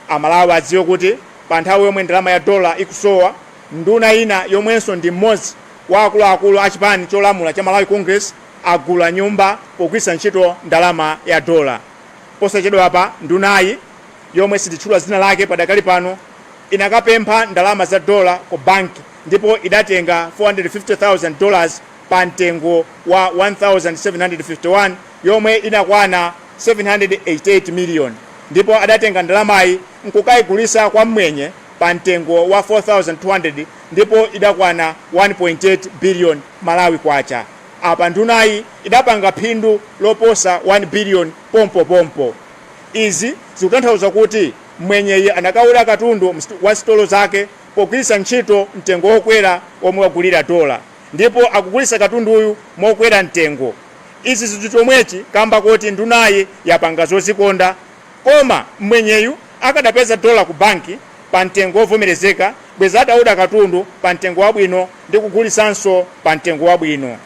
Amalawi adziwe kuti pa nthawi yomwe ndalama ya dola ikusowa, nduna ina yomwenso ndi mmodzi wa akuluakulu a chipani cholamula cha Malawi Congress agula nyumba pogwiritsa ntchito ndalama ya dola. Posachedwapa ndunayi, yomwe sititchula dzina lake padakali pano, inakapempha ndalama za dola ku banki ndipo idatenga $450,000 pa mtengo wa 1751, yomwe inakwana 788 million, ndipo adatenga ndalamayi nkukayigulisa kwa mmwenye pa mtengo wa 4200 ndipo idakwana 1.8 billion Malawi kwacha. Apa ndunayi idapanga phindu loposa 1 billion pompopompo. Izi zikutanthauza kuti mwenyeyi anakaoda katundu wa sitolo zake pogwiritsa ntchito mtengo wokwera omwe wagulira dola, ndipo akugulitsa katunduyu mokwera mtengo. Izi zili chomwechi kamba koti ndunayi yapanga zozikonda, koma mwenyeyu akadapeza dola ku banki pa mtengo wovomerezeka, bweza ataoda katundu pa mtengo wabwino ndi kugulitsanso pa mtengo wabwino.